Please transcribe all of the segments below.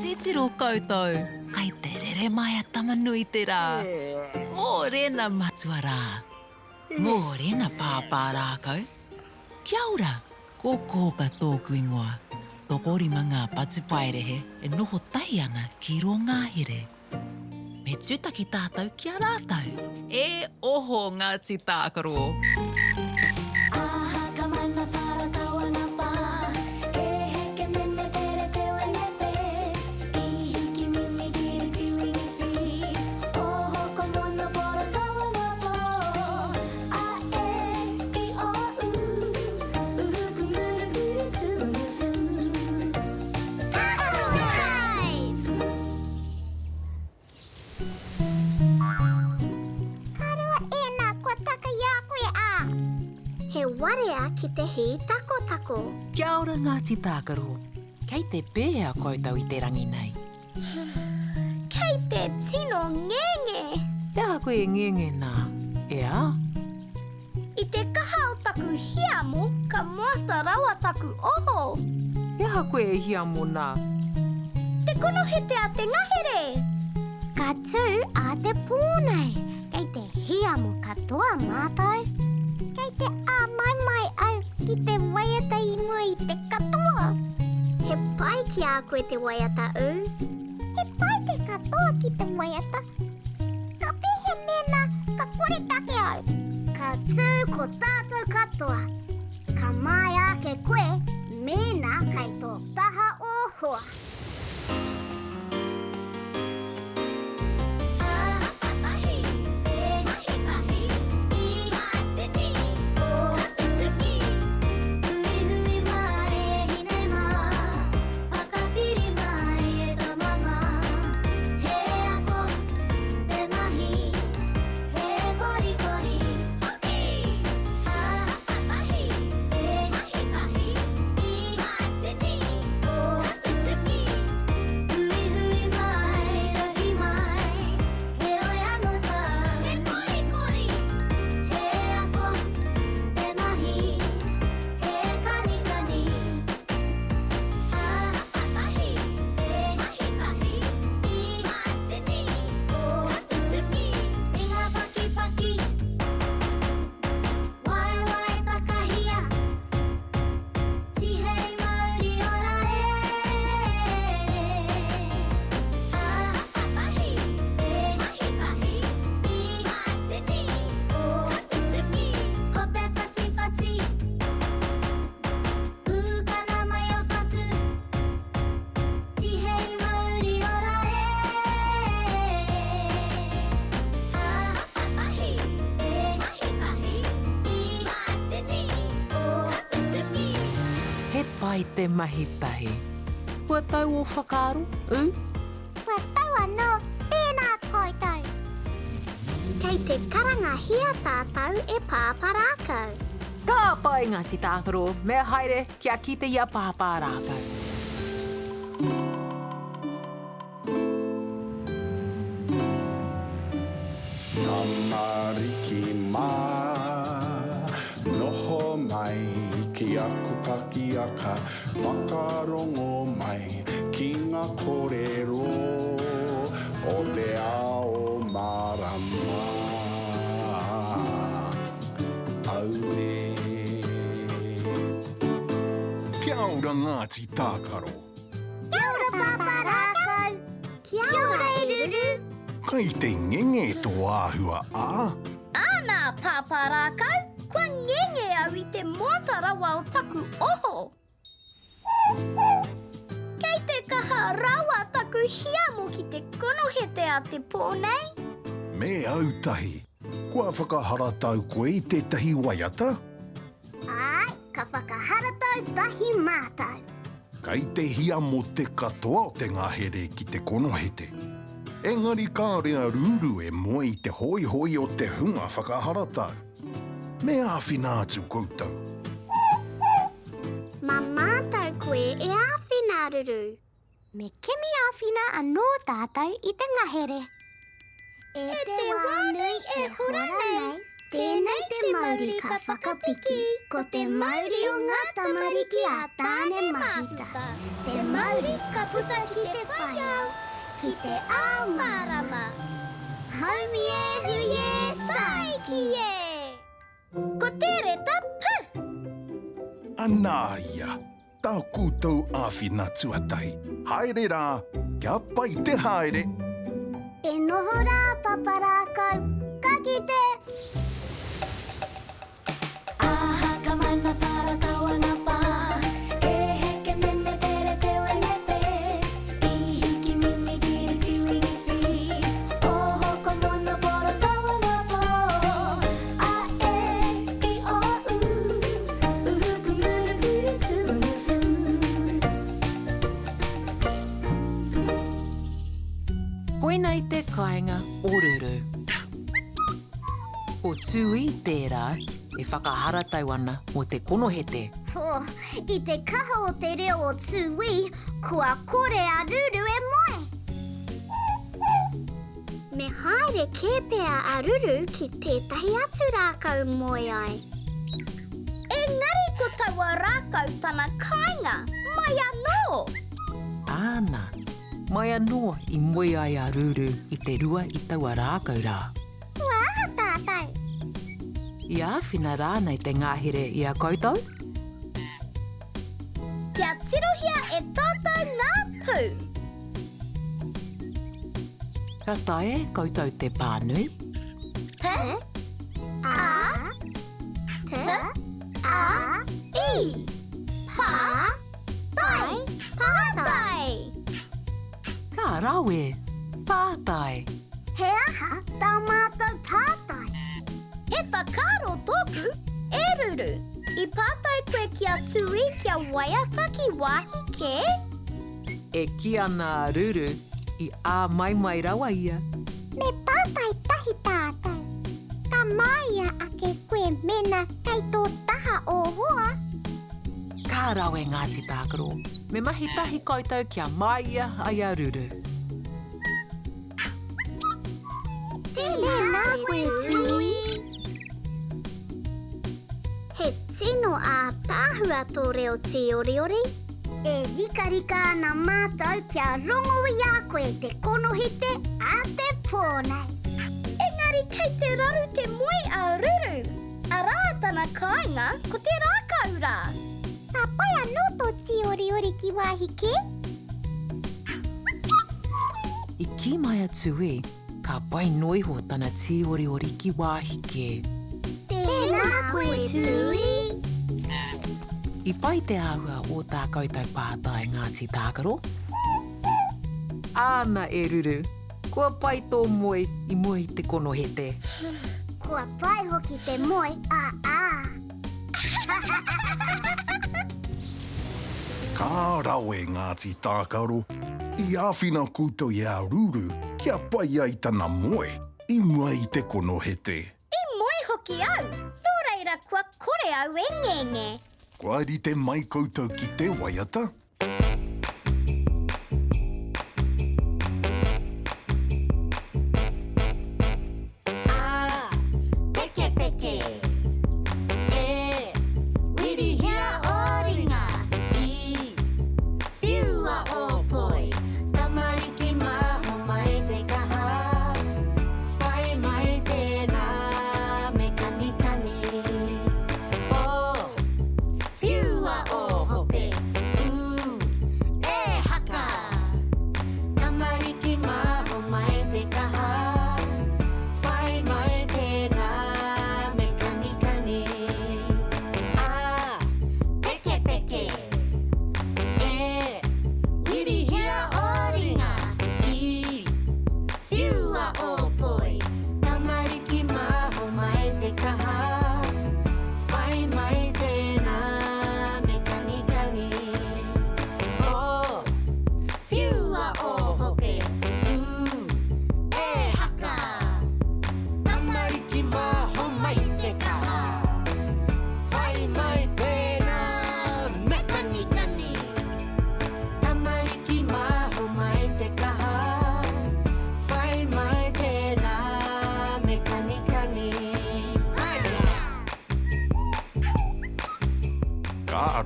Titiro koutou, kai te rere mai a Tama-nui-te-rā. Mōrena matua rā. Mōrena pāpā rākau. Kia ora, ko Kōka tōku ingoa. Tokorima ngā patupaiarehe e noho tahi ana ki rō ngahere. Me tūtaki tātou ki a rātou. E oho Ngāti Tākaro! Ka roa ēnā kua taka i a koe a. He warea ki te hī takotako. Kia ora Ngāti Tākaro. Kei te pēhea koutou i te rangi nei? Kei te tino ngenge! He aha koe e ngenge nā, e a? I te kaha o taku hiamo, ka moata rawa taku oho. He aha koe e hiamo nā? Te konohete a te ngahere! Ka tū a te pō nei, kei te hiamo katoa mātou. Kei te āmaimai au ki te waiata i mua i te katoa. He pai ki a koe te waiata ū? He pai te katoa ki te waiata. Ka pēhea mēnā ka koretake au? Ka tū ko tātou katoa. Ka māia ake koe mēnā kei tō taha ō hoa. Tihei mauri ora e A tahi, e mahi tahi, i ngā tini o tutuki Ko te whatiwhati Pūkana mai o whatu Tihei mauri ora e A tahi, e mahi tahi, i ngā tini o tutuki. He pai te mahi tahi. Kua tau ō whakaaro, ū? Kua tau anō, tēnā koutou. Kei te karangahia tātou e Pāpā Rākau. Ka pai Ngāti Tākaro, me haere kia kite i a Pāpā Rākau. Tamariki mā, noho mai ki aku pakiaka, whakarongo mai ki ngā kōrero o te ao mārama. Auē. Kia ora Ngāti Tākaro. Kia ora Pāpā Rākau! Kia ora e Ruru! Kai te ngenge tō āhua, ā? Āna, Pāpā Rākau, kua ngenge au i te moata rawa o taku oho. Kei te kaha rawa taku hiamo ki te konohete a te pō nei. Me autahi, kua whakaharatau koe i tētahi waiata? Āe, ka whakaharatau tahi mātou. Kei te hiamo te katoa o te ngahere ki te konohete. Engari kāore a Ruru e moe i te hoihoi o te hunga whakaharatau. Me āwhina atu koutou. Mā mātou koe e āwhina, Ruru. Me kimi āwhina anō tātou i te ngahere. E te wā nui e hora nei. Tēnei te mauri ka whakapiki, ko te mauri o ngā tamariki a Tāne Mahuta, te mauri ka puta ki te whai ao, ki te ao mārama. Haumi e hui e, tāiki e! Ko te reta P! Anā ia, Tā koutou āwhina tuatahi. Haere rā, kia pai te haere! E noho rā Papa Rākau, ka kite! Aha ka mana para tawana pa E heke mene pere te wene pe I hiki mini kiri tiwini fi Oho ko mono poro tawana po A e i o u Koinei te kāinga o Ruru. Ko Tūī tērā e whakaharatau ana mō te konohete. Oh, i te kaha o te reo o Tūī, kua kore a Ruru e moe. Me haere kē pea a Ruru ki tētahi atu rākau moe ai. Engari ko taua rākau tana kāinga, mai anō! Āna, mai anō i moe ai a Ruru i te rua i taua rākau rā. Kua aha tātou? I āwhina rānei te ngahere i a koutou? Kia tirohia e tātou ngā pū. Ka taea e koutou te pānui? P, A, T, A, I. Pā, tai, pātai. Ka rawe! Pātai! He aha tā mātou pātai? He whakaaro tōku, e Ruru. I pātai koe ki a Tūī kia waiata ki wāhi kē? E kī ana a Ruru, i āmaimai rawa ia. Me pātai tahi tātou. Ka māia ake koe mēnā kei tō taha ō hoa? Ka rawe Ngāti Tākaro. Me mahi tahi koutou kia māia ai a Ruru. Tēnā koe Tui. He tino ātaahua tō reo tīoriori. E rikarika ana mātou kia rongo i a koe te konohete a te pō nei. Engari kei te raru te moe a Ruru. Arā tana kāinga ko te rākau rā. Ka pai anō tō tīoriori ki wāhi kē? I kī mai a Tūī, ka pai noa iho tana tīoriori ki wāhi kē. Tēnā koe Tūī! I pai te āhua o tā koutou pātai Ngāti Tākaro? Āna e Ruru, kua pai tō moe i mua i te konohete. Kua pai hoki te moe a ā. Ka rawe Ngāti Tākaro, i āwhina koutou i a Ruru kia pai ai tana moe i mua i te konohete. I moe hoki au, nō reira kua kore au e ngenge. Kua rite mai koutou ki te waiata? A, pekepeke. E, wirihia ō ringa. I, whiua ō poi. Tamariki mā, homai te kaha. Whai mai tēnā, me kanikani. O, whiua ō hope. U,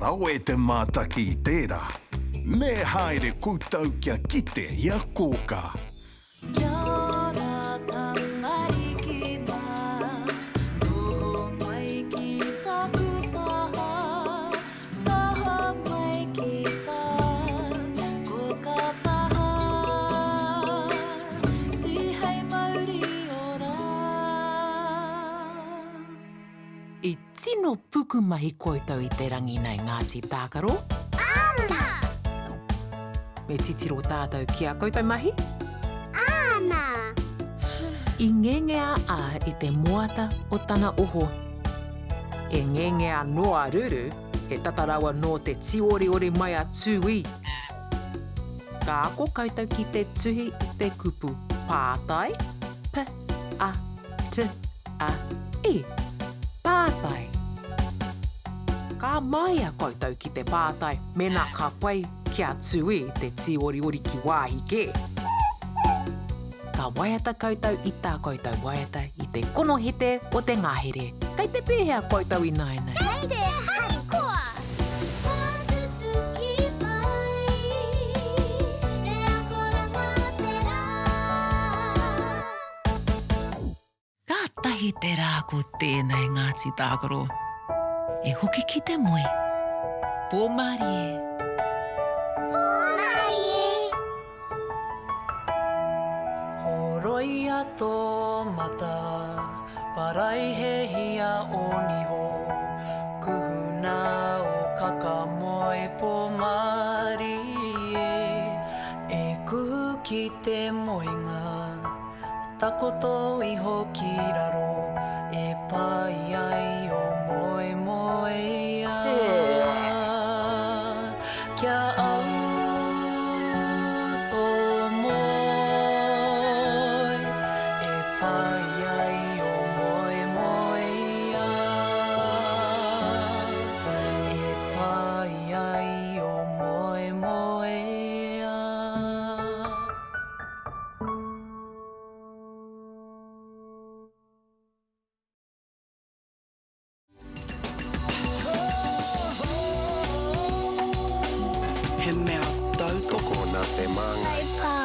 rawe te mātaki i tērā. Me haere koutou kia kite i a Kōkā. Kia ora tamariki mā, noho mai ki taku taha, taha mai ki tā kōkā taha, tihei mauri ora. I tino pukumahi koutou i te rangi nei Ngāti Tākaro. Āna! Me titiro tātou ki a koutou mahi? Āna! I ngengea a i te moata o tana oho. E ngengea anō a Ruru, he tata rawa nō te tīoriori mai a Tūī. Ka ako koutou ki te tuhi i te kupu pātai, p, a, t, A, I, pātai. Ka māia koutou ki te pātai mēnā ka pai kia tūī te tīoriori ki wāhi kē. Ka waiata koutou i tā koutou waiata i te konohete o te ngahere. Kei te pēhea koutou ināianei? Kei te harikoa! Ka tutuki mai te akoranga o te rā. Kātahi te rā ko tēnei Ngāti Tākaro e hoki ki te moe. Pō mārie. Pō mārie. Horoia tō mata, paraihehia o niho, kuhuna o kakamoe pō mārie, e kuhu ki te moenga. Takoto iho ki raro e pai ai o moemoeā. Kia au tō moe e pai ai o moemoeā. E pai ai o moemoeā. He mea tautoko nā te māngai.